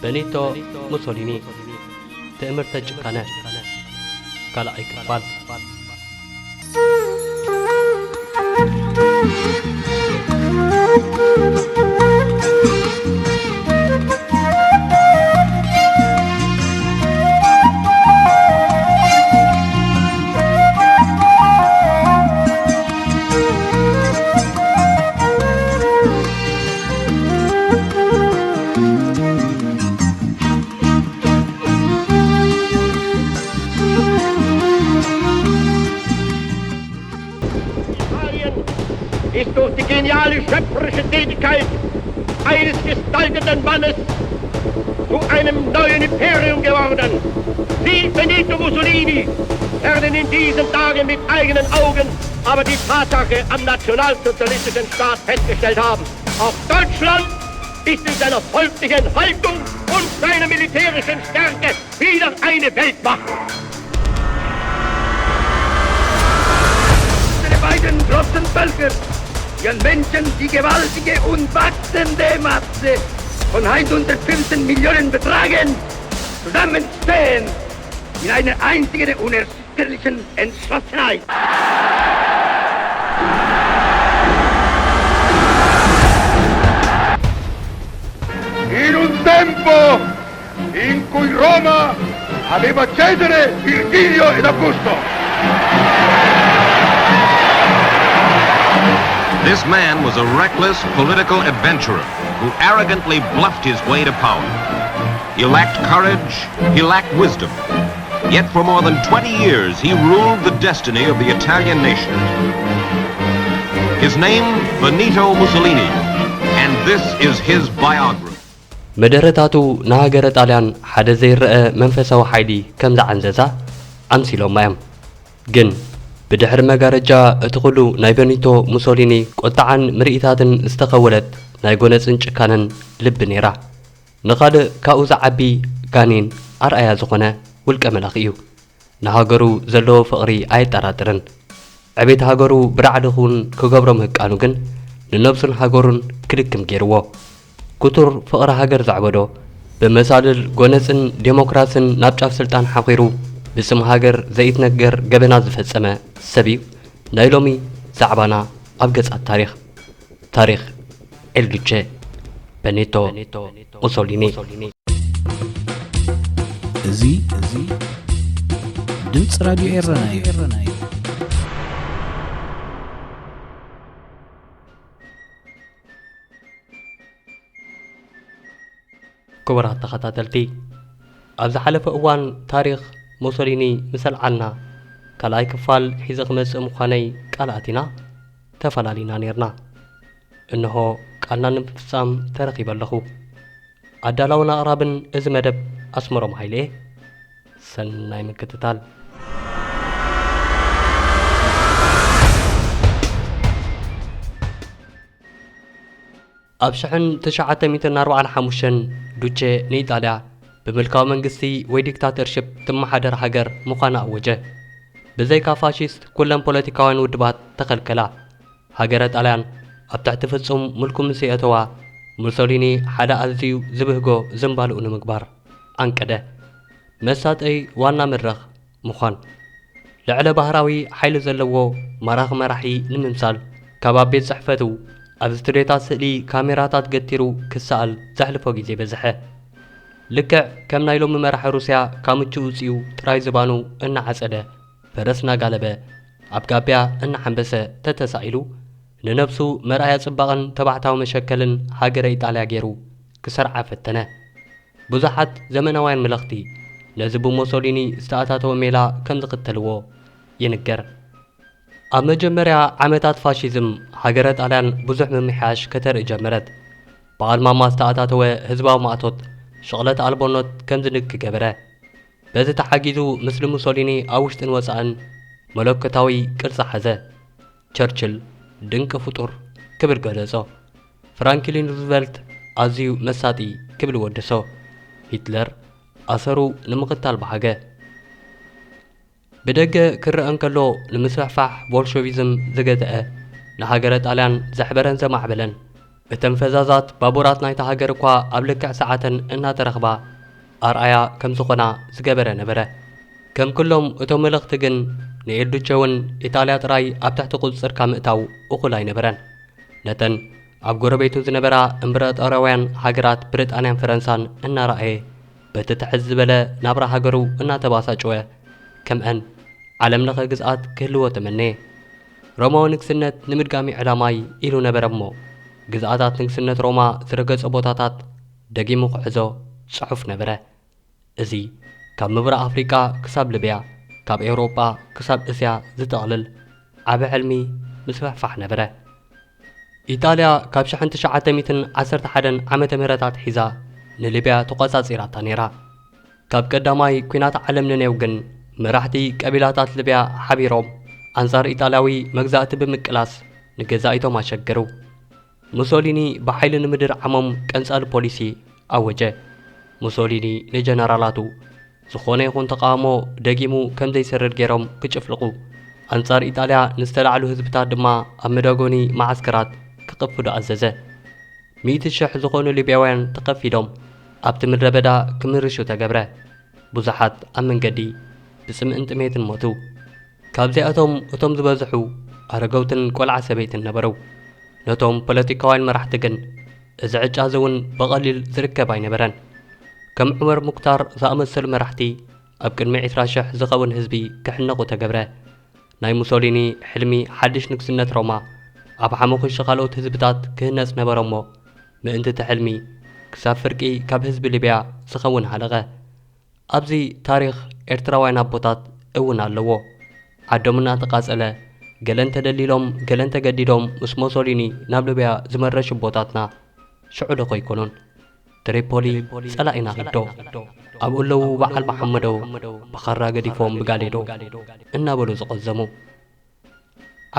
በኒቶ ሙሶሊኒ፣ ትእምርተ ጭካነ፣ ካልኣይ ክፋል። Italien ist durch die geniale schöpferische Tätigkeit eines gestalteten Mannes zu einem neuen Imperium geworden. Sie, Benito Mussolini, werden in diesen Tagen mit eigenen Augen aber die Tatsache am nationalsozialistischen Staat festgestellt haben. Auch Deutschland ist in seiner folglichen Haltung und seiner militärischen Stärke wieder eine Weltmacht. Unsere beiden großen Völker, ihren Menschen die gewaltige und wachsende Masse von hundertfünfzehn Millionen betragen, zusammenstehen in einer einzigen unerschütterlichen Entschlossenheit. In un tempo in cui Roma aveva Cesare, Virgilio ed Augusto. This man was a reckless political adventurer who arrogantly bluffed his way to power. He lacked courage, he lacked wisdom. Yet for more than twenty years he ruled the destiny of the Italian nation. His name, Benito Mussolini, and this is his biography. መደረታቱ ንሃገረ ጣልያን ሓደ ዘይረአ መንፈሳዊ ሓይሊ ከም ዝዓንዘዛ ኣምሲሎማ እዮም። ግን ብድሕሪ መጋረጃ እቲ ኩሉ ናይ በኒቶ ሙሶሊኒ ቁጥዓን ምርኢታትን ዝተኸወለት ናይ ጎነጽን ጭካነን ልቢ ነይራ። ንኻልእ ካብኡ ዝዓቢ ጋኔን ኣርኣያ ዝኾነ ውልቀ መላኺ እዩ። ንሃገሩ ዘለዎ ፍቕሪ ኣየጠራጥርን። ዕቤት ሃገሩ ብራዕዲ ክውን ክገብሮ ምህቃኑ ግን ንነብሱን ሃገሩን ክልክም ገይርዎ። ክቱር ፍቕሪ ሃገር ዘዕበዶ፣ ብመሳልል ጎነጽን ዴሞክራስን ናብ ጫፍ ስልጣን ሓኺሩ ብስም ሃገር ዘይትነገር ገበናት ዝፈጸመ ሰብ እዩ ናይ ሎሚ ዛዕባና ኣብ ገጻት ታሪኽ። ታሪኽ ኤልዱቼ በኔቶ ሙሶሊኒ። እዚ፣ እዚ ድምፂ ራድዮ ኤረና እዩ። ክቡራት ተኸታተልቲ፣ ኣብ ዝሓለፈ እዋን ታሪኽ ሞሶሊኒ ምስ ኣልዓልና፣ ካልኣይ ክፋል ሒዘ ክመጽእ ምዃነይ ቃል ኣቲና፣ ተፈላሊና ኔርና። እንሆ ቃልና ንምፍጻም ተረኺበ ኣለኹ። ኣዳላውን ኣቕራብን እዚ መደብ ኣስመሮም ሃይለ እየ። ሰናይ ምክትታል። ኣብ ሽሕን ትሽዓተ ሚእትን ኣርባዓን ሓሙሽተን ዱቼ ንኢጣልያ ብምልካዊ መንግስቲ ወይ ዲክታተርሽፕ ትመሓደር ሃገር ምዃና ኣወጀ። ብዘይካ ፋሽስት ኩለን ፖለቲካውያን ውድባት ተኸልከላ። ሃገረ ጣልያን ኣብ ትሕቲ ፍጹም ምልኩ ምስ የእተዋ፣ ሙሶሊኒ ሓደ ኣዝዩ ዝብህጎ ዝንባልኡ ንምግባር ኣንቀደ። መሳጠይ ዋና መድረኽ ምዃን። ልዕለ ባህራዊ ሓይሊ ዘለዎ ማራኺ መራሒ ንምምሳል፣ ካብ ኣብ ቤት ጽሕፈቱ ኣብ ስቱድዮታት ስእሊ ካሜራታት ገቲሩ ክሰኣል ዘሕልፎ ግዜ በዝሐ። ልክዕ ከም ናይ ሎሚ መራሒ ሩስያ ካምቹ ውጺኡ ጥራይ ዝባኑ እናዓጸደ፣ ፈረስ እናጋለበ፣ ኣብ ጋብያ እናሓንበሰ ተተሳኢሉ፣ ንነብሱ መርኣያ ጽባቐን ተባዕታዊ መሸከልን ሃገረ ኢጣልያ ገይሩ ክሰርዓ ፈተነ። ብዙሓት ዘመናውያን መለኽቲ ነዚ ብሞሶሊኒ ዝተኣታተወ ሜላ ከም ዝኽተልዎ ይንገር። ኣብ መጀመርያ ዓመታት ፋሺዝም፣ ሃገረ ጣልያን ብዙሕ ምምሕያሽ ከተርኢ ጀመረት። ብኣልማማ ዝተኣታተወ ህዝባዊ ማእቶት ሽቕለት ኣልቦነት ከም ዝንኪ ገበረ። በዚ ተሓጊዙ፣ ምስሊ ሙሶሊኒ ኣብ ውሽጥን ወጻእን መለኮታዊ ቅርጺ ሓዘ። ቸርችል ድንቂ ፍጡር ክብል ገለጾ። ፍራንክሊን ሩዝቨልት ኣዝዩ መሳጢ ክብል ወደሶ። ሂትለር ኣሰሩ ንምኽታል በሃገ። ብደገ ክረአ እንከሎ፣ ንምስፍሕፋሕ ቦልሸቪዝም ዝገትአ፣ ንሃገረ ጣልያን ዘሕበረን ዘማዕበለን፣ እተን ፈዛዛት ባቡራት ናይታ ሃገር እኳ ኣብ ልክዕ ሰዓተን እናተረኽባ ኣርኣያ ከም ዝኾና ዝገበረ ነበረ። ከም ኩሎም እቶም መለኽቲ ግን ንኤልዱቸ እውን ኢጣልያ ጥራይ ኣብ ትሕቲ ቁጽጽርካ ምእታው እኹል ኣይነበረን። ነተን ኣብ ጎረቤቱ ዝነበራ እምበራጦራውያን ሃገራት ብሪጣንያን ፈረንሳን እናረኣየ በቲ ትሕት ዝበለ ናብራ ሃገሩ እናተባሳጨወ ከምአን ዓለም ለኸ ግዝኣት ክህልዎ ተመነየ። ሮማዊ ንግስነት ንምድጋሚ ዕላማይ ኢሉ ነበረ እሞ ግዝኣታት ንግስነት ሮማ ዝረገጾ ቦታታት ደጊሙ ክሕዞ ጽሑፍ ነበረ። እዚ ካብ ምብራቕ ኣፍሪቃ ክሳብ ልብያ፣ ካብ ኤውሮጳ ክሳብ እስያ ዝጠቕልል ዓቢ ሕልሚ ምስፍሕፋሕ ነበረ። ኢጣልያ ካብ ሽሕን ትሽዓተ ሚእትን ዓሰርተ ሓደን ዓመተ ምህረት ኣትሒዛ ንሊብያ ተቖጻጺራታ ነይራ። ካብ ቀዳማይ ኲናት ዓለም ንኔው ግን መራሕቲ ቀቢላታት ሊብያ ሓቢሮም ኣንጻር ኢጣልያዊ መግዛእቲ ብምቅላስ ንገዛኢቶም ኣሸገሩ። ሙሶሊኒ ብሓይሊ ንምድርዓሞም ቀንጻሊ ፖሊሲ ኣወጀ። ሙሶሊኒ ንጀነራላቱ ዝኾነ ይኹን ተቓውሞ ደጊሙ ከም ዘይሰርድ ገይሮም ክጭፍልቑ፣ ኣንጻር ኢጣልያ ንዝተላዕሉ ህዝብታት ድማ ኣብ መዳጎኒ መዓስከራት ክቕፍዱ ኣዘዘ። ሚእቲ ሽሕ ዝኾኑ ሊብያውያን ተኸፊዶም ኣብቲ ምድረ በዳ ክምርሹ ተገብረ። ብዙሓት ኣብ መንገዲ ብጽምእን ጥሜትን ሞቱ። ካብዚኣቶም እቶም ዝበዝሑ ኣረገውትን ቆልዓ ሰበይትን ነበሩ። ነቶም ፖለቲካውያን መራሕቲ ግን እዚ ዕጫ እዚ እውን ብቐሊል ዝርከብ ኣይነበረን። ከም ዑመር ሙክታር ዝኣመሰሉ መራሕቲ ኣብ ቅድሚ ዕስራ ሽሕ ዝኸውን ህዝቢ ክሕነቑ ተገብረ። ናይ ሙሶሊኒ ሕልሚ ሓድሽ ንግስነት ሮማ ኣብ ሓሙኽሽ ካልኦት ህዝብታት ክህነጽ ነበረ እሞ፣ ምእንቲ እቲ ሕልሚ ክሳብ ፍርቂ ካብ ህዝቢ ሊብያ ዝኸውን ሃለቐ። ኣብዚ ታሪኽ ኤርትራውያን ኣቦታት እውን ኣለዎ። ዓዶም እናተቓጸለ፣ ገለን ተደሊሎም፣ ገለን ተገዲዶም ምስ ሞሶሊኒ ናብ ሊብያ ዝመረሹ ኣቦታትና ሽዑ ዶ ኮይኮኑን? ትሪፖሊ ጸላኢና ኺዶ? ኣብኡ ኣለዉ በዓል መሓመዶ፣ ብኻራ ገዲፎም ብጋሌዶ እናበሉ ዝቐዘሙ።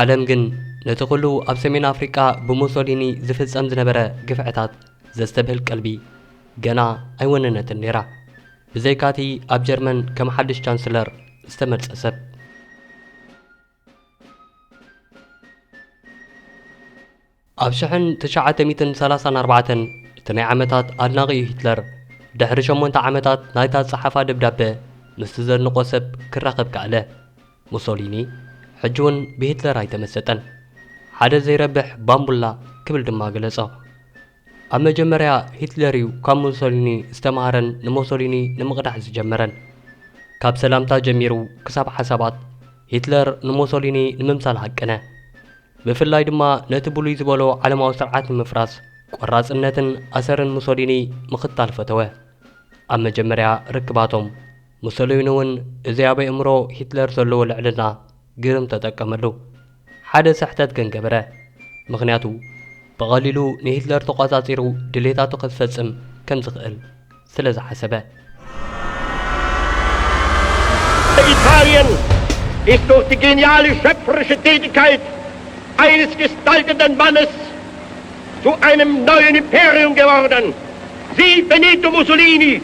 ዓለም ግን ነቲ ኹሉ ኣብ ሰሜን ኣፍሪቃ ብሙሶሊኒ ዝፍጸም ዝነበረ ግፍዕታት ዘስተብህል ቀልቢ ገና ኣይወነነትን ነይራ። ብዘይካቲ ኣብ ጀርመን ከም ሓድሽ ቻንስለር ዝተመርጸ ሰብ። ኣብ ሽሕን ትሽዓተ ሚእትን ሰላሳን ኣርባዕተን እቲ ናይ ዓመታት ኣድናቒኡ ሂትለር ድሕሪ ሸሞንተ ዓመታት ናይታ ዝጸሓፋ ደብዳበ ምስቲ ዘድንቖ ሰብ ክራኸብ ከኣለ። ሙሶሊኒ ሕጂ እውን ብሂትለር ኣይተመሰጠን። ሓደ ዘይረብሕ ባምቡላ ክብል ድማ ገለጾ። ኣብ መጀመርያ ሂትለር እዩ ካብ ሙሶሊኒ ዝተማሃረን ንሙሶሊኒ ንምቕዳሕ ዝጀመረን። ካብ ሰላምታ ጀሚሩ ክሳብ ሓሳባት ሂትለር ንሙሶሊኒ ንምምሳል ሃቀነ። ብፍላይ ድማ ነቲ ብሉይ ዝበሎ ዓለማዊ ስርዓት ንምፍራስ ቆራጽነትን ኣሰርን ሙሶሊኒ ምኽታል ፈተወ። ኣብ መጀመርያ ርክባቶም፣ ሙሶሊኒ እውን እዚ ኣብ ኣእምሮ ሂትለር ዘለዎ ልዕልና ግርም ተጠቀመሉ። ሓደ ስሕተት ግን ገበረ። ምኽንያቱ፣ ብቐሊሉ ንሂትለር ተቖጻጺሩ ድሌታቱ ከዝፈጽም ከም ዝኽእል ስለ ዝሓሰበ። Italien ist durch die geniale schöpferische Tätigkeit eines gestaltenden Mannes zu einem neuen Imperium geworden. Sie, Benito Mussolini,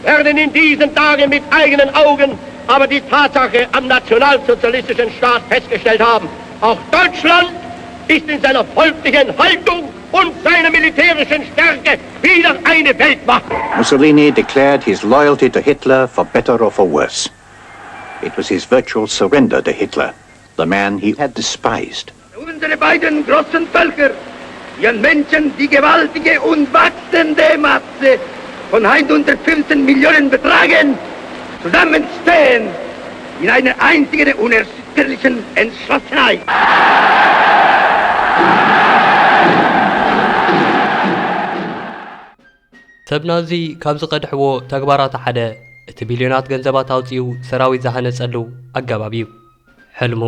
werden in diesen Tagen mit eigenen Augen aber die Tatsache am nationalsozialistischen Staat festgestellt haben. Auch Deutschland ist in seiner volklichen Haltung und seiner militärischen Stärke wieder eine Weltmacht. Mussolini declared his loyalty to Hitler for better or for worse. It was his virtual surrender to Hitler, the man he had despised. Unsere beiden großen Völker, ihren Menschen die gewaltige und wachsende Masse von hundertfünfzehn Millionen betragen, zusammenstehen in einer einzigen unerschütterlichen Entschlossenheit. ሰብ ናዚ ካብ ዝቐድሕዎ ተግባራት ሓደ እቲ ቢልዮናት ገንዘባት ኣውጺኡ ሰራዊት ዝሃነጸሉ ኣገባብ እዩ። ሕልሙ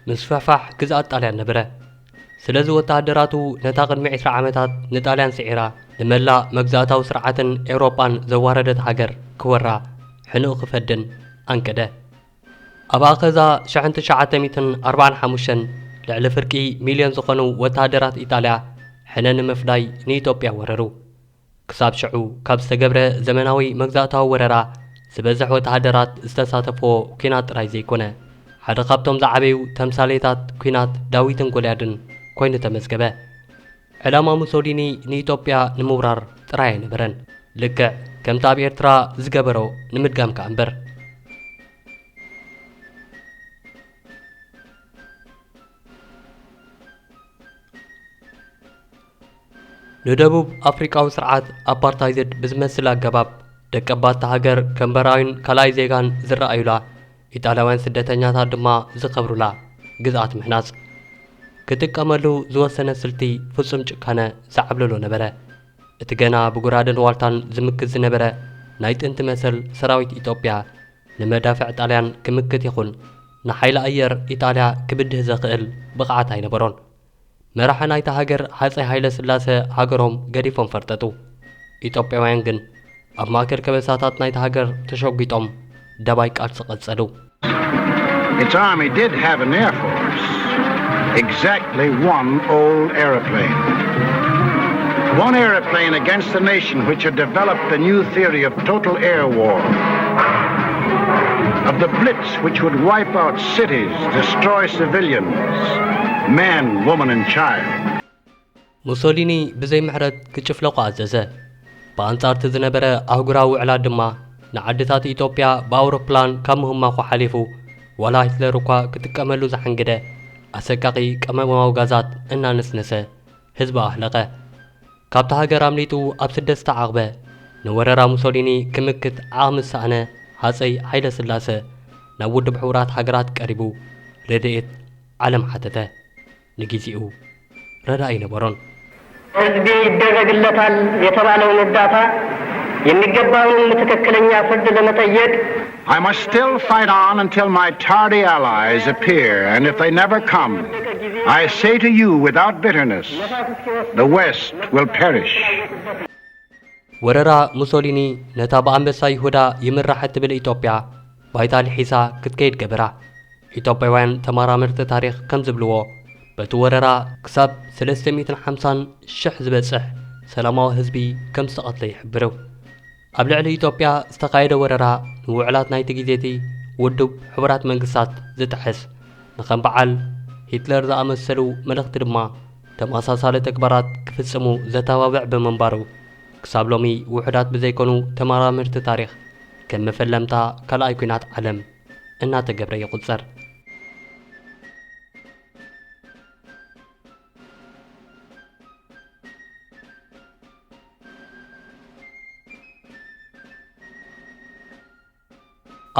ምስፍሕፋሕ ግዝኣት ጣልያን ነበረ። ስለዚ ወተሃደራቱ ነታ ቅድሚ ዕስራ ዓመታት ንጣልያን ስዒራ ንመላእ መግዛእታዊ ስርዓትን ኤውሮጳን ዘዋረደት ሃገር ክወራ ሕንኡ ክፈድን ኣንቀደ። ኣብ ኣኸዛ ሽሕን ትሽዓተ ሚእትን ኣርባዓን ሓሙሽተን ልዕሊ ፍርቂ ሚልዮን ዝኾኑ ወተሃደራት ኢጣልያ ሕነ ንምፍዳይ ንኢትዮጵያ ወረሩ። ክሳብ ሽዑ ካብ ዝተገብረ ዘመናዊ መግዛእታዊ ወረራ ዝበዝሕ ወተሃደራት ዝተሳተፍዎ ኲናት ጥራይ ዘይኮነ፣ ሓደ ካብቶም ዝዓበዩ ተምሳሌታት ኲናት ዳዊትን ጎልያድን ኮይኑ ተመዝገበ። ዕላማ ሙሶሊኒ ንኢትዮጵያ ንምውራር ጥራይ ኣይነበረን። ልክዕ ከምቲ ኣብ ኤርትራ ዝገበሮ ንምድጋም ከኣ እምበር። ንደቡብ ኣፍሪቃዊ ስርዓት ኣፓርታይድ ብዝመስል ኣገባብ፣ ደቀባታ ሃገር ከም በራዩን ካልኣይ ዜጋን ዝረኣዩላ፣ ኢጣልያውያን ስደተኛታት ድማ ዝኸብሩላ ግዝኣት ምህናጽ። ክጥቀመሉ ዝወሰነ ስልቲ ፍጹም ጭካነ ዝዓብለሎ ነበረ። እቲ ገና ብጉራደን ዋልታን ዝምክት ዝነበረ ናይ ጥንቲ መሰል ሰራዊት ኢትዮጵያ፣ ንመዳፍዕ ጣልያን ክምክት ይኹን ንሓይሊ ኣየር ኢጣልያ ክብድህ ዘኽእል ብቕዓት ኣይነበሮን። መራሒ ናይታ ሃገር ሃጸይ ሃይለ ስላሰ ሃገሮም ገዲፎም ፈርጠጡ። ኢትዮጵያውያን ግን ኣብ ማእከል ከበሳታት ናይታ ሃገር ተሸጒጦም ደባይ ቃልሲ ቀጸሉ። Its army did have an air force, exactly one old aeroplane. One aeroplane against a nation which had developed the new theory of total air war, of the blitz which would wipe out cities, destroy civilians, men, women, and child. ሙሶሊኒ ብዘይ ምሕረት ክጭፍለቑ ኣዘዘ። ብኣንጻር እቲ ዝነበረ ኣህጉራዊ ውዕላት ድማ፣ ንዓድታት ኢትዮጵያ ብኣውሮፕላን ካብ ምህማኹ ሓሊፉ፣ ዋላ ሂትለር እኳ ክጥቀመሉ ዝሓንገደ ኣሰቃቒ ቀመማዊ ጋዛት እናነስነሰ ህዝቢ ኣህለቐ። ካብታ ሃገር ኣምሊጡ ኣብ ስደት ዝተዓቕበ፣ ንወረራ ሙሶሊኒ ክምክት ዓቕሚ ዝሰኣነ ሃጸይ ሃይለ ስላሰ፣ ናብ ውድብ ሕቡራት ሃገራት ቀሪቡ ረድኤት ዓለም ሓተተ። ንጊዜኡ ረዳ ኣይነበሮን። ህዝቢ ይደረግለታል የተባለውን እርዳታ የሚገባውንም ትክክለኛ ፍርድ ለመጠየቅ I must still fight on until my tardy allies appear, and if they never come, I say to you without bitterness, the West will perish. ወረራ ሙሶሊኒ ነታ ብኣንበሳ ይሁዳ ይምራሕ እትብል ኢትዮጵያ ባይታ ልሒሳ ክትከይድ ገበራ። ኢትዮጵያውያን ተመራመርቲ ታሪኽ ከም ዝብልዎ፣ በቲ ወረራ ክሳብ ሰለስተ ሚእትን ሓምሳን ሽሕ ዝበጽሕ ሰላማዊ ህዝቢ ከም ዝተቐትለ ይሕብሩ። ኣብ ልዕሊ ኢትዮጵያ ዝተኻየደ ወረራ ንውዕላት ናይቲ ግዜቲ ውድብ ሕቡራት መንግስታት ዝጥሕስ፣ ንከም በዓል ሂትለር ዝኣመሰሉ መለኽቲ ድማ ተመሳሳሊ ተግባራት ክፍጽሙ ዘተባብዕ ብምንባሩ፣ ክሳብ ሎሚ ውሑዳት ብዘይኮኑ ተመራመርቲ ታሪኽ ከም መፈለምታ ካልኣይ ኲናት ዓለም እናተገብረ ይቑጸር።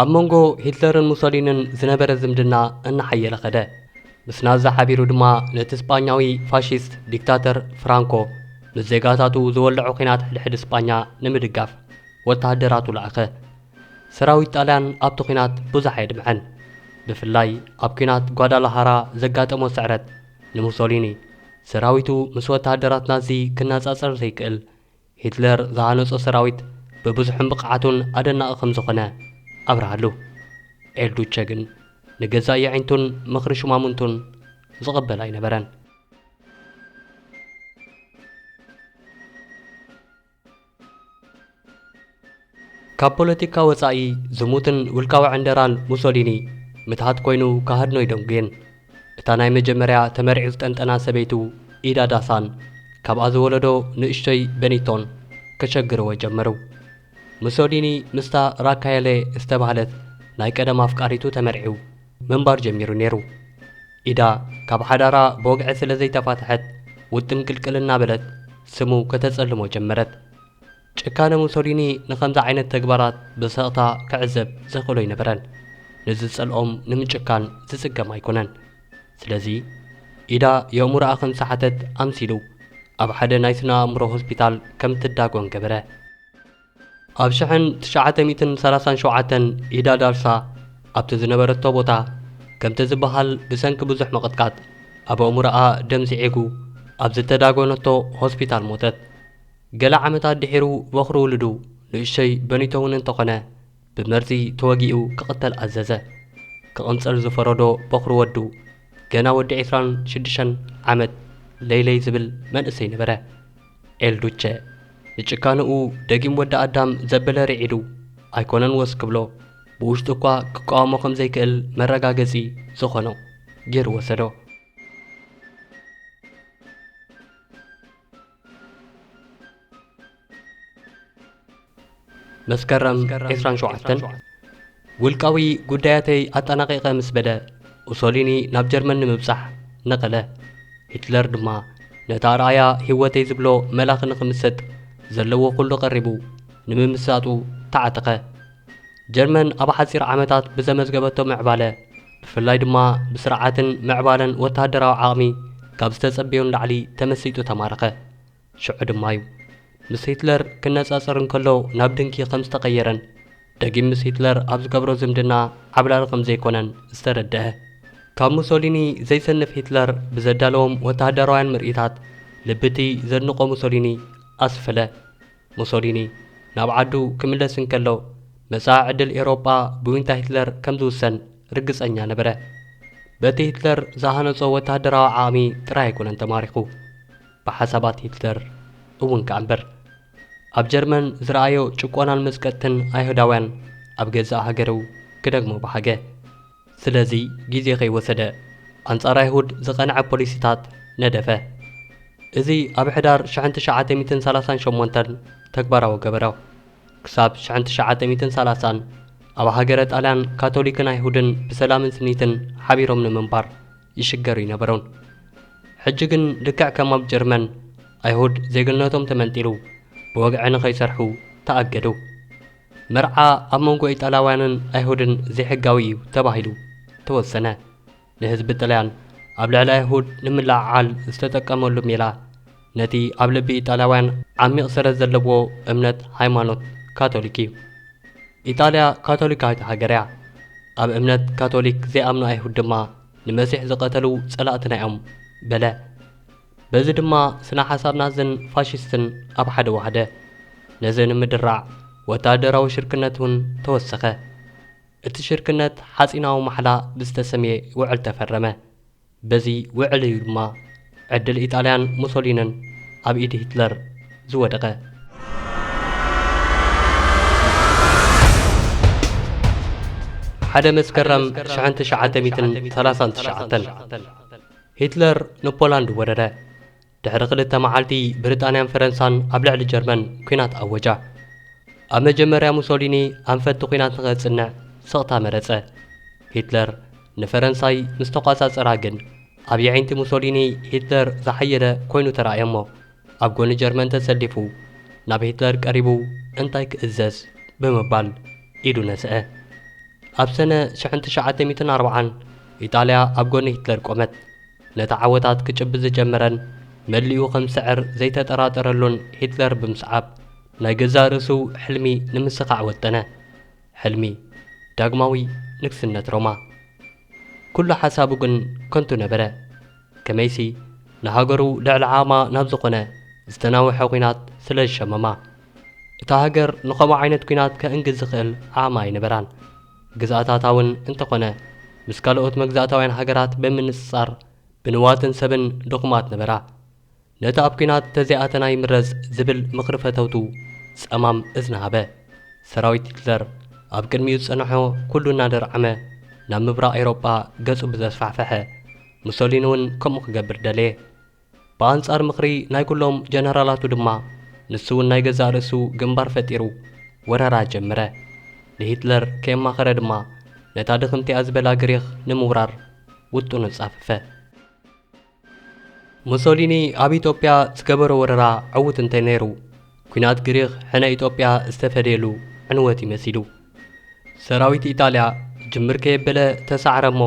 ኣብ መንጎ ሂትለርን ሙሶሊንን ዝነበረ ዝምድና እናሓየለ ኸደ። ምስ ናዚ ሓቢሩ ድማ ነቲ ስጳኛዊ ፋሺስት ዲክታተር ፍራንኮ ምስ ዜጋታቱ ዝወልዖ ኲናት ሕድሕድ ስጳኛ ንምድጋፍ ወተሃደራቱ ለኣኸ። ሰራዊት ጣልያን ኣብቲ ኲናት ብዙሕ ኣየድምዐን። ብፍላይ ኣብ ኲናት ጓዳላሃራ ዘጋጠሞ ስዕረት ንሙሶሊኒ፣ ሰራዊቱ ምስ ወተሃደራት ናዚ ክነጻጸር ዘይክእል፣ ሂትለር ዝሃነጾ ሰራዊት ብብዝሑን ብቕዓቱን ኣደናቒ ከም ዝኾነ ኣብርሃሉ። ኤልዱቸ ግን ንገዛእ የዒንቱን ምኽሪ ሹማምንቱን ዝቕበል ኣይነበረን። ካብ ፖለቲካ ወጻኢ ዝሙትን ውልቃዊ ዕንደራን ሙሶሊኒ ምትሃት ኮይኑ ክሃድኖ ኣይደንጉየን። እታ ናይ መጀመርያ ተመርዒ ዝጠንጠና ሰበይቱ ኢዳ ዳሳን ካብኣ ዝወለዶ ንእሽቶይ በኒቶን ከሸግርዎ ጀመሩ። ሙሶሊኒ ምስታ ራካየሌ ዝተባህለት ናይ ቀደም ኣፍቃሪቱ ተመርዒው ምንባር ጀሚሩ ነይሩ። ኢዳ ካብ ሓዳራ ብወግዒ ስለ ዘይተፋትሐት ውጥም ቅልቅል እናበለት ስሙ ከተጸልሞ ጀመረት። ጭካነ ሙሶሊኒ ንኸምዚ ዓይነት ተግባራት ብስቕታ ክዕዘብ ዘኽእሎ ኣይነበረን። ንዝጸልኦም ንምጭካን ዝጽገም ኣይኮነን። ስለዚ ኢዳ የእምሮኣ ከም ዝሰሓተት ኣምሲሉ ኣብ ሓደ ናይ ስነ ኣእምሮ ሆስፒታል ከም ትዳጎን ገበረ። ኣብ ሽሕን ትሽዓተ ሚእትን ሰላሳን ሸውዓተን ኢዳ ዳልሳ ኣብቲ ዝነበረቶ ቦታ ከምቲ ዝበሃል ብሰንኪ ብዙሕ ምቕጥቃጥ ኣብ ኣእምሮኣ ደም ስዒጉ ኣብ ዝተዳጎነቶ ሆስፒታል ሞተት። ገለ ዓመታት ድሒሩ በኹሪ ውሉዱ ንእሽቶይ በኒቶ እውን እንተኾነ ብመርዚ ተወጊኡ ክቕተል ኣዘዘ። ክቕንጸል ዝፈረዶ በኹሪ ወዱ ገና ወዲ ዕስራን ሽዱሽተን ዓመት ለይለይ ዝብል መንእሰይ ነበረ። ኤልዱቸ ንጭካንኡ ደጊም ወዲ ኣዳም ዘበለ ርዒዱ ኣይኮነን ወስ ክብሎ ብውሽጡ እኳ ክቃወሞ ከም ዘይክእል መረጋገጺ ዝኾኖ ገይሩ ወሰዶ። መስከረም ዕስራን ሸውዓተን፣ ውልቃዊ ጉዳያተይ ኣጠናቒቐ ምስ በለ፣ ሙሶሊኒ ናብ ጀርመን ንምብጻሕ ነቐለ። ሂትለር ድማ ነታ ኣርኣያ ህይወተይ ዝብሎ መላኺ ንኽምሰጥ ዘለዎ ኩሉ ቀሪቡ ንምምሳጡ ተዓጠቐ። ጀርመን ኣብ ሓጺር ዓመታት ብዘመዝገበቶ ምዕባለ፣ ብፍላይ ድማ ብስርዓትን ምዕባለን ወተሃደራዊ ዓቕሚ ካብ ዝተጸበዮ ንላዕሊ ተመሲጡ ተማረኸ። ሽዑ ድማ እዩ ምስ ሂትለር ክነጻጸር እንከሎ ናብ ድንኪ ከም ዝተቐየረን ደጊም ምስ ሂትለር ኣብ ዝገብሮ ዝምድና ዓብላሊ ከም ዘይኮነን ዝተረድአ። ካብ ሙሶሊኒ ዘይሰንፍ ሂትለር ብዘዳለዎም ወተሃደራውያን ምርኢታት ልቢ እቲ ዘድንቖ ሙሶሊኒ ኣስፈለ። ሙሶሊኒ ናብ ዓዱ ክምለስ እንከሎ መጻኢ ዕድል ኤውሮጳ ብዊንታ ሂትለር ከም ዝውሰን ርግጸኛ ነበረ። በቲ ሂትለር ዝሃነጾ ወተሃደራዊ ዓቕሚ ጥራይ ኣይኮነን ተማሪኹ፣ ብሓሳባት ሂትለር እውን ከኣ እምበር። ኣብ ጀርመን ዝረኣዮ ጭቆናን መጽቀጥትን ኣይሁዳውያን ኣብ ገዛእ ሃገሩ ክደግሞ በሃገ። ስለዚ ግዜ ከይወሰደ ኣንጻር ኣይሁድ ዝቐንዐ ፖሊሲታት ነደፈ። እዚ ኣብ ሕዳር ሽሕን ትሽዓተ ሚእትን ሰላሳን ሸሞንተን ተግባራዊ ገበሮ። ክሳብ ሽሕን ትሽዓተ ሚእትን ሰላሳን ኣብ ሃገረ ጣልያን ካቶሊክን ኣይሁድን ብሰላምን ስኒትን ሓቢሮም ንምንባር ይሽገሩ ይነበሩን። ሕጂ ግን ልክዕ ከም ኣብ ጀርመን ኣይሁድ ዜግነቶም ተመንጢሉ ብወግዒ ንኸይሰርሑ ተኣገዱ። መርዓ ኣብ መንጎ ኢጣልያውያንን ኣይሁድን ዘይሕጋዊ እዩ ተባሂሉ ተወሰነ። ንህዝቢ ጥልያን ኣብ ልዕሊ ኣይሁድ ንምልዕዓል ዝተጠቀመሉ ሜላ ነቲ ኣብ ልቢ ኢጣልያውያን ዓሚቕ ሰረት ዘለዎ እምነት ሃይማኖት ካቶሊክ እዩ። ኢጣልያ ካቶሊካዊት ሃገር እያ። ኣብ እምነት ካቶሊክ ዘይኣምኑ ኣይሁድ ድማ ንመሲሕ ዝቐተሉ ጸላእትና እዮም በለ። በዚ ድማ ስነ ሓሳብ ናዝን ፋሽስትን ኣብ ሓደ ዋህደ። ነዚ ንምድራዕ ወታደራዊ ሽርክነት እውን ተወሰኸ። እቲ ሽርክነት ሓጺናዊ ማሕላ ብዝተሰምየ ውዕል ተፈረመ። በዚ ውዕል እዩ ድማ ዕድል ኢጣልያን ሙሶሊንን ኣብ ኢድ ሂትለር ዝወደቐ። ሓደ መስከረም ሽሕን ትሽዓተ ሚእትን ሰላሳን ትሽዓተን፣ ሂትለር ንፖላንድ ወረረ። ድሕሪ ክልተ መዓልቲ ብሪጣንያን ፈረንሳን ኣብ ልዕሊ ጀርመን ኲናት ኣወጃ። ኣብ መጀመርያ ሙሶሊኒ ኣንፈት እቲ ኲናት ንኸጽንዕ ስቕታ መረጸ። ሂትለር ንፈረንሳይ ምስ ተቋጻጸራ ግን ኣብ የዒንቲ ሙሶሊኒ ሂትለር ዝሓየለ ኮይኑ ተራእየ እሞ ኣብ ጎኒ ጀርመን ተሰሊፉ ናብ ሂትለር ቀሪቡ እንታይ ክእዘዝ ብምባል ኢዱ ነስአ። ኣብ ሰነ ሽሕን ትሽዓተ ሚእትን ኣርባዓን ኢጣልያ ኣብ ጎኒ ሂትለር ቆመት። ነቲ ዓወታት ክጭብጥ ዝጀመረን መሊኡ ከም ዝስዕር ዘይተጠራጠረሉን ሂትለር ብምስዓብ ናይ ገዛእ ርእሱ ሕልሚ ንምስኻዕ ወጠነ። ሕልሚ ዳግማዊ ንግስነት ሮማ። ኩሉ ሓሳቡ ግን ከንቱ ነበረ። ከመይሲ ንሃገሩ ልዕሊ ዓቕማ ናብ ዝኾነ ዝተናውሐ ኲናት ስለ ዝሸመማ። እታ ሃገር ንኸምኡ ዓይነት ኲናት ከእንግድ ዝኽእል ዓቕሚ ኣይነበራን። ግዝኣታታ እውን እንተኾነ ምስ ካልኦት መግዛእታውያን ሃገራት ብምንጽጻር ብንዋትን ሰብን ድኹማት ነበራ። ነቲ ኣብ ኲናት ተዘይኣተና ይምረጽ ዝብል ምኽሪ ፈተውቱ ጸማም እዝኒ ሃበ። ሰራዊት ሂትለር ኣብ ቅድሚኡ ዝጸንሖ ኩሉ እናደርዓመ ናብ ምብራቕ ኤውሮጳ ገጹ ብዘስፋሕፈሐ፣ ሙሶሊኒ እውን ከምኡ ክገብር ደለየ። ብኣንጻር ምኽሪ ናይ ኩሎም ጀነራላቱ ድማ ንሱ እውን ናይ ገዛእ ርእሱ ግንባር ፈጢሩ ወረራ ጀመረ። ንሂትለር ከየማኸረ ድማ ነታ ድኽምቲኣ ዝበላ ግሪኽ ንምውራር ውጥኑ ጻፈፈ። ሙሶሊኒ ኣብ ኢትዮጵያ ዝገበሮ ወረራ ዕዉት እንተነይሩ፣ ኲናት ግሪኽ ሕነ ኢትዮጵያ ዝተፈደየሉ ዕንወት እዩ መሲሉ። ሰራዊት ኢጣልያ ጅምር ከየበለ ተሳዕረ እሞ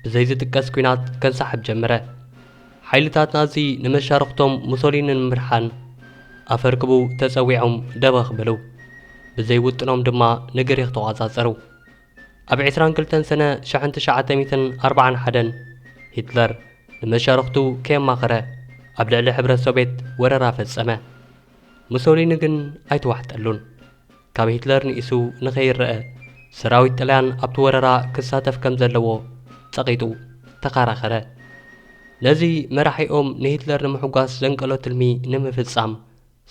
ብዘይ ዝጥቀስ ኲናት ከንሳሕብ ጀመረ። ሓይልታት ናዚ ንመሻርኽቶም ሙሶሊኒ ንምድሓን ኣፈርክቡ ተጸዊዖም ደበኽ በሉ። ብዘይ ውጥኖም ድማ ንግሪኽ ተቋጻጸሩ። ኣብ ዕስራን ክልተን ሰነ ሽሕን ትሽዓተ ሚእትን ኣርባዓን ሓደን ሂትለር ንመሻርኽቱ ከየማኸረ ኣብ ልዕሊ ሕብረት ሶቬት ወረራ ፈጸመ። ሙሶሊኒ ግን ኣይተዋሕጠሉን። ካብ ሂትለር ንኢሱ ንኸይረአ ሰራዊት ጥልያን ኣብቲ ወረራ ክሳተፍ ከም ዘለዎ ጸቒጡ ተኸራኸረ። ነዚ መራሒኦም ንሂትለር ንምሕጓስ ዘንቀሎ ትልሚ ንምፍጻም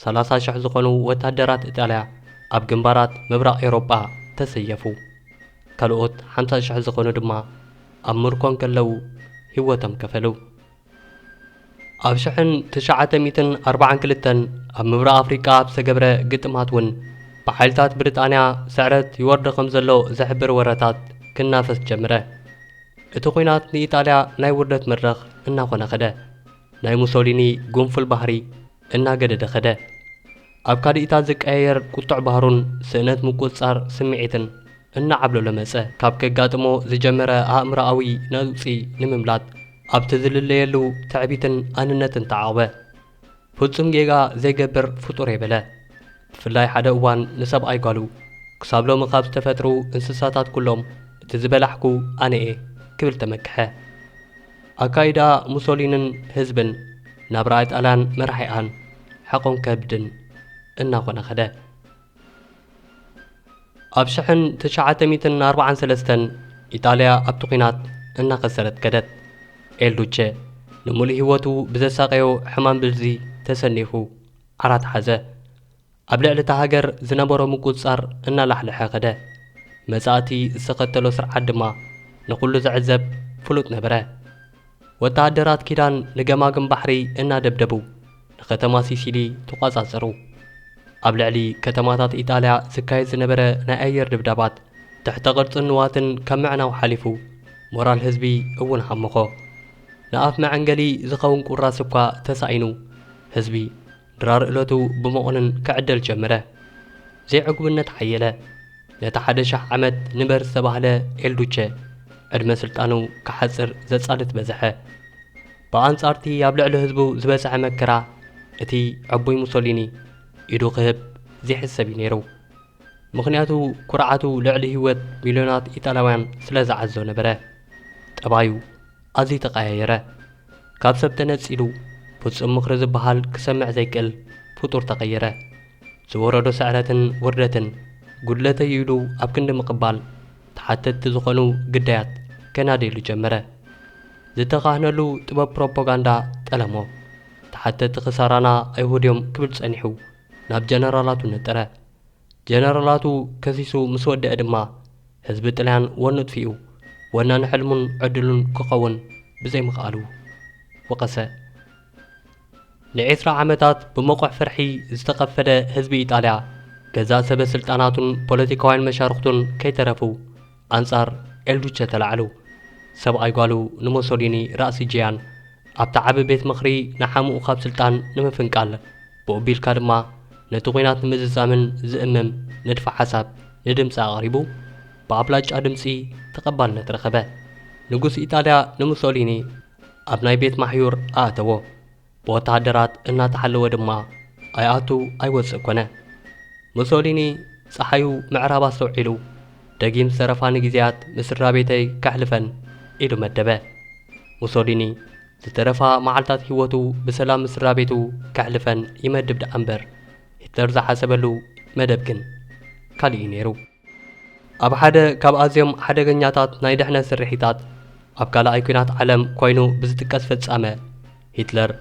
ሰላሳ ሽሕ ዝኾኑ ወታደራት ኢጣልያ ኣብ ግንባራት ምብራቕ ኤውሮጳ ተሰየፉ። ካልኦት ሓምሳ ሽሕ ዝኾኑ ድማ ኣብ ምርኮ እንከለዉ ህይወቶም ከፈሉ። ኣብ ሽሕን ትሽዓተ ሚእትን ኣርባዓን ክልተን ኣብ ምብራቕ ኣፍሪቃ ኣብ ዝተገብረ ግጥማት እውን ብሓይልታት ብሪጣንያ ስዕረት ይወርዶ ከም ዘሎ ዝሕብር ወረታት ክናፈስ ጀምረ። እቲ ኲናት ንኢጣልያ ናይ ውርደት መድረኽ እናኾነ ኸደ። ናይ ሙሶሊኒ ጉንፉል ባህሪ እናገደደ ኸደ። ኣብ ካድኢታት ዝቀያየር ቁጡዕ ባህሩን ስእነት ምቁጽጻር ስምዒትን እናዓብለሎ መጸ። ካብ ከጋጥሞ ዝጀመረ ኣእምሮኣዊ ነውጺ ንምምላጥ ኣብቲ ዝልለየሉ ትዕቢትን ኣንነትን ተዓቕበ። ፍጹም ጌጋ ዘይገብር ፍጡር እየ በለ። ብፍላይ ሓደ እዋን ንሰብኣይ ጓሉ፣ "ክሳብ ሎሚ ካብ ዝተፈጥሩ እንስሳታት ኩሎም እቲ ዝበላሕኩ ኣነ እየ" ክብል ተመክሐ። ኣካይዳ ሙሶሊንን ህዝብን ናብ ራእይ ጣልያን መራሒኣን ሓቆን ከብድን እናኾነ ኸደ። ኣብ ሽሕን ትሽዓተ ሚእትን ኣርባዓን ሰለስተን ኢጣልያ ኣብቲ ኲናት እናኸሰረት ከደት። ኤልዱቼ ንምሉእ ህይወቱ ብዘሳቀዮ ሕማም ብልዚ ተሰኒፉ ዓራት ሓዘ። ኣብ ልዕሊ እታ ሃገር ዝነበሮ ምቁጽጻር እናላሕለሐ ከደ። መጻእቲ ዝተኸተሎ ስርዓት ድማ ንኹሉ ዝዕዘብ ፍሉጥ ነበረ። ወተሃደራት ኪዳን ንገማግም ባሕሪ እናደብደቡ ንከተማ ሲሲሊ ተቋጻጸሩ። ኣብ ልዕሊ ከተማታት ኢጣልያ ዝካየድ ዝነበረ ናይ ኣየር ድብዳባት ትሕተ ቅርጽን ንዋትን ካብ ምዕናው ሓሊፉ ሞራል ህዝቢ እውን ሃመኾ። ንኣፍ መዐንገሊ ዝኸውን ቁራስ እኳ ተሳኢኑ ህዝቢ ድራር እለቱ ብመቑንን ክዕደል ጀመረ። ዘይዕጉብነት ሓየለ። ነቲ ሓደ ሽሕ ዓመት ንበር ዝተባህለ ኤልዱቸ ዕድመ ስልጣኑ ክሓጽር ዘጻልት በዝሐ። ብኣንጻርቲ ኣብ ልዕሊ ህዝቡ ዝበጽሐ መከራ እቲ ዕቡይ ሙሶሊኒ ኢዱ ክህብ ዘይሕሰብ እዩ ነይሩ። ምኽንያቱ ኩርዓቱ ልዕሊ ህይወት ሚልዮናት ኢጣልያውያን ስለ ዝዓዞ ነበረ። ጠባዩ ኣዝዩ ተቐያየረ። ካብ ሰብ ተነጺሉ ፍጹም ምኽሪ ዝበሃል ክሰምዕ ዘይክእል ፍጡር ተቐየረ። ዝወረዶ ስዕረትን ውርደትን ጉድለተይ ኢሉ ኣብ ክንዲ ምቕባል ተሓተትቲ ዝኾኑ ግዳያት ከናድየሉ ጀመረ። ዝተኻህነሉ ጥበብ ፕሮፓጋንዳ ጠለሞ። ተሓተትቲ ክሳራና ኣይሁድ እዮም ክብል ጸኒሑ ናብ ጀነራላቱ ነጠረ። ጀነራላቱ ከሲሱ ምስ ወደአ ድማ ህዝቢ ጥልያን ወኑ ጥፊኡ ወናኒ ሕልሙን ዕድሉን ክኸውን ብዘይምኽኣሉ ወቐሰ። ንዒስራ ዓመታት ብመቑሕ ፍርሒ ዝተኸፈደ ህዝቢ ኢጣልያ ገዛእ ሰበ ስልጣናቱን ፖለቲካውያን መሻርኽቱን ከይተረፉ ኣንጻር ኤልዱቸ ተላዕሉ። ሰብኣይ ጓሉ ንሞሶሊኒ ራእሲ ጅያን ኣብቲ ዓቢ ቤት ምኽሪ ንሓሙኡ ካብ ስልጣን ንምፍንቃል ብኡ ቢልካ ድማ ነቲ ኲናት ንምዝዛምን ዝእምም ንድፈ ሓሳብ ንድምጺ ኣቕሪቡ ብኣብላጫ ድምጺ ተቐባልነት ረኸበ። ንጉስ ኢጣልያ ንሙሶሊኒ ኣብ ናይ ቤት ማሕዩር ኣእተዎ። ብወተሃደራት እናተሓለወ ድማ ኣይኣቱ ኣይወጽእ ኮነ። ሙሶሊኒ ጸሓዩ ምዕራብ ኣስተውዒሉ፣ "ደጊም ዝተረፋኒ ግዜያት ምስ ስድራ ቤተይ ከሕልፈን" ኢሉ መደበ። ሙሶሊኒ ዝተረፋ መዓልታት ህይወቱ ብሰላም ምስ ስድራ ቤቱ ከሕልፈን ይመድብ ደኣ እምበር፣ ሂትለር ዝሓሰበሉ መደብ ግን ካልእ እዩ ነይሩ። ኣብ ሓደ ካብ ኣዝዮም ሓደገኛታት ናይ ድሕነት ስርሒታት፣ ኣብ ካልኣይ ኲናት ዓለም ኮይኑ ብዝጥቀስ ፍጻመ፣ ሂትለር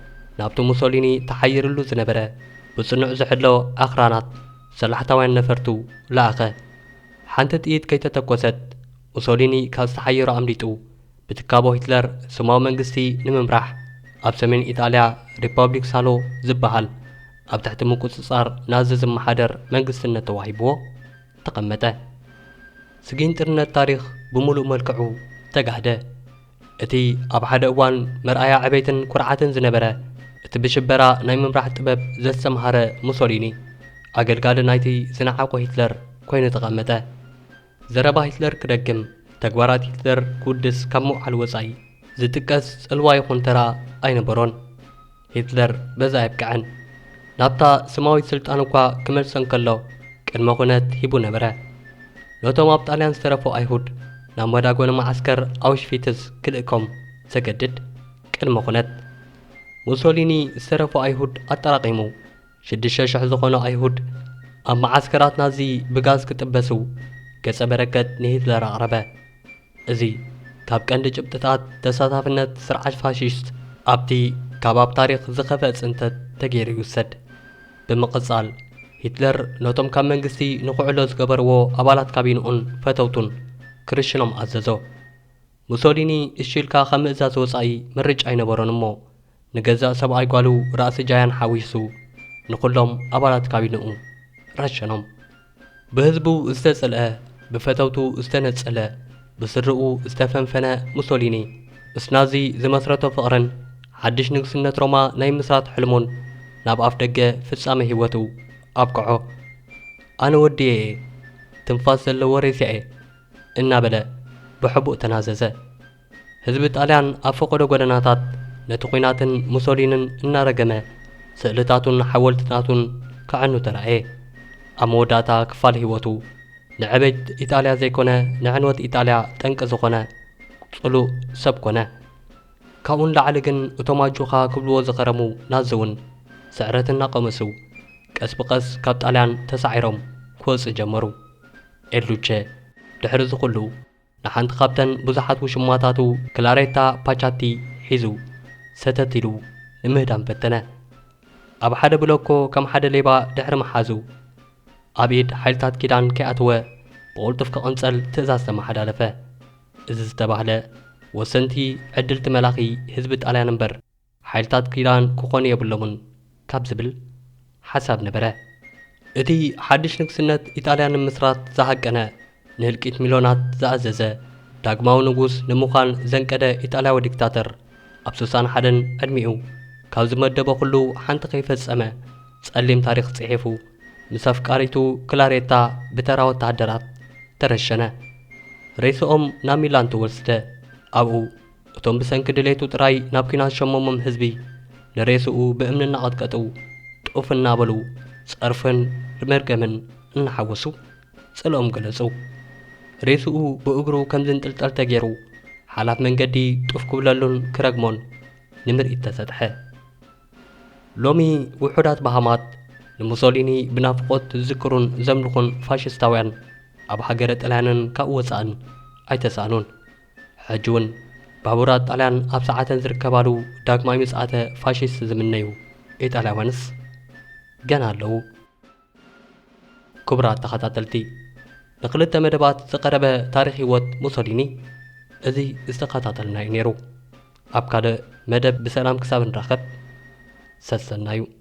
ናብቲ ሙሶሊኒ ተሓይርሉ ዝነበረ ብጽኑዕ ዝሕሎ ኣኽራናት ሰላሕታውያን ነፈርቱ ለኣኸ። ሓንቲ ጥይት ከይተተኮሰት፣ ሙሶሊኒ ካብ ዝተሓየሮ ኣምሊጡ፣ ብትካቦ ሂትለር ስማዊ መንግስቲ ንምምራሕ ኣብ ሰሜን ኢጣልያ ሪፐብሊክ ሳሎ ዝበሃል ኣብ ትሕቲ ምቁጽጻር ናዚ ዝመሓደር መንግስትነት ተዋሂብዎ ተቐመጠ። ስጊንጥርነት ታሪኽ ብምሉእ መልክዑ ተጋህደ። እቲ ኣብ ሓደ እዋን መርኣያ ዕቤትን ኩርዓትን ዝነበረ፣ እቲ ብሽበራ ናይ ምምራሕ ጥበብ ዘስተምሃረ ሙሶሊኒ፣ ኣገልጋሊ ናይቲ ዝነዓቖ ሂትለር ኮይኑ ተቐመጠ። ዘረባ ሂትለር ክደግም፣ ተግባራት ሂትለር ክውድስ ካብ ምውዓል ወጻኢ ዝጥቀስ ጽልዋ ይኹን ተራ ኣይነበሮን። ሂትለር በዚ ኣየብቅዐን። ናብታ ስማዊት ስልጣን እኳ ክመልሰን ከሎ ቅድመ ኩነት ሂቡ ነበረ። ነቶም ኣብ ጣልያን ዝተረፉ ኣይሁድ ናብ መዳጎኒ መዓስከር ኣውሽቪትስ ክልእኮም ዘገድድ ቅድመ ኩነት። ሙሶሊኒ ዝተረፉ ኣይሁድ ኣጠራቒሙ ሽዱሽተ ሽሕ ዝኾኑ ኣይሁድ ኣብ መዓስከራት ናዚ ብጋዝ ክጥበሱ ገጸ በረከት ንሂትለር ኣቕረበ። እዚ ካብ ቀንዲ ጭብጥታት ተሳታፍነት ስርዓት ፋሽስት ኣብቲ ካብ ኣብ ታሪኽ ዝኸፍአ ጽንተት ተገይሩ ይውሰድ። ብምቕጻል፣ ሂትለር ነቶም ካብ መንግስቲ ንኽውዕሎ ዝገበርዎ ኣባላት ካቢንኡን ፈተውቱን ክርሽኖም ኣዘዞ። ሙሶሊኒ እሺ ኢልካ ካብ ምእዛዝ ወጻኢ ምርጫ ኣይነበሮን እሞ፣ ንገዛእ ሰብኣይ ጓሉ ራእሲ ጃያን ሓዊሱ ንኹሎም ኣባላት ካቢንኡ ረሸኖም። ብህዝቡ ዝተጸልአ፣ ብፈተውቱ ዝተነጸለ፣ ብስድርኡ ዝተፈንፈነ ሙሶሊኒ፣ እስናዚ ዝመስረቶ ፍቕርን ሓድሽ ንግስነት ሮማ ናይ ምስራት ሕልሙን ናብ ኣፍ ደገ ፍጻመ ህይወቱ ኣብቅዖ። ኣነ ወዲየ እየ፣ ትንፋስ ዘለዎ ሬሳ እየ እናበለ ብሕቡእ ተናዘዘ። ህዝቢ ጣልያን ኣብ ፈቐዶ ጎደናታት ነቲ ኲናትን ሙሶሊንን እናረገመ፣ ስእልታቱን ሓወልትታቱን ከዕኑ ተራእየ። ኣብ መወዳእታ ክፋል ህይወቱ ንዕቤት ኢጣልያ ዘይኮነ፣ ንዕንወት ኢጣልያ ጠንቂ ዝኾነ ጽሉእ ሰብ ኮነ። ካብኡ ንላዕሊ ግን እቶም ኣጆኻ ክብልዎ ዝኸረሙ ናዚ እውን ስዕረት እናቐመሱ ቀስ ብቐስ ካብ ጣልያን ተሳዒሮም ክወጽእ ጀመሩ። ኤሉቼ ድሕሪ እዚ ኩሉ ንሓንቲ ካብተን ብዙሓት ውሽማታቱ ክላሬታ ፓቻቲ ሒዙ ሰተት ኢሉ ንምህዳም ፈተነ። ኣብ ሓደ ብሎኮ ከም ሓደ ሌባ ድሕሪ ምሓዙ ኣብ ኢድ ሓይልታት ኪዳን ከይኣተወ ብቕልጡፍ ክቕንጸል ትእዛዝ ተመሓላለፈ። እዚ ዝተባህለ ወሰንቲ ዕድልቲ መላኺ ህዝቢ ጣልያን እምበር ሓይልታት ኪዳን ክኾኑ የብሎምን ካብ ዝብል ሓሳብ ነበረ። እቲ ሓድሽ ንግስነት ኢጣልያ ንምስራት ዝሃቀነ፣ ንህልቂት ሚልዮናት ዝኣዘዘ ዳግማዊ ንጉስ ንምዃን ዘንቀደ ኢጣልያዊ ዲክታተር ኣብ ስሳን ሓደን ዕድሚኡ ካብ ዝመደቦ ኩሉ ሓንቲ ከይፈጸመ ጸሊም ታሪኽ ጽሒፉ ምስ ኣፍቃሪቱ ክላሬታ ብተራ ወተሃደራት ተረሸነ። ሬስኦም ናብ ሚላን ተወስደ። ኣብኡ እቶም ብሰንኪ ድሌቱ ጥራይ ናብ ኲናት ሸሞሞም ህዝቢ ንሬስኡ ብእምኒ እናቐጥቀጡ ጡፍ እናበሉ ጸርፍን መርገምን እናሓወሱ ጽልኦም ገለጹ። ሬስኡ ብእግሩ ከም ዝንጥልጠል ተገይሩ ሓላፍ መንገዲ ጡፍ ክብለሉን ክረግሞን ንምርኢት ተሰጥሐ። ሎሚ ውሑዳት በሃማት ንሙሶሊኒ ብናፍቖት ዝዝክሩን ዘምልኹን ፋሽስታውያን ኣብ ሃገረ ጥልያንን ካብ ወጻእን ኣይተሳእኑን። ሕጂ እውን ባቡራት ጣልያን ኣብ ሰዓተን ዝርከባሉ ዳግማይ ምጽኣተ ፋሽስት ዝምነዩ ኢጣልያውያንስ ገና ኣለዉ። ክቡራት ተኸታተልቲ፣ ንክልተ መደባት ዝቐረበ ታሪኽ ህይወት ሙሶሊኒ እዚ ዝተኸታተልናዩ ነይሩ። ኣብ ካልእ መደብ ብሰላም ክሳብ ንራኸብ ሰሰናዩ።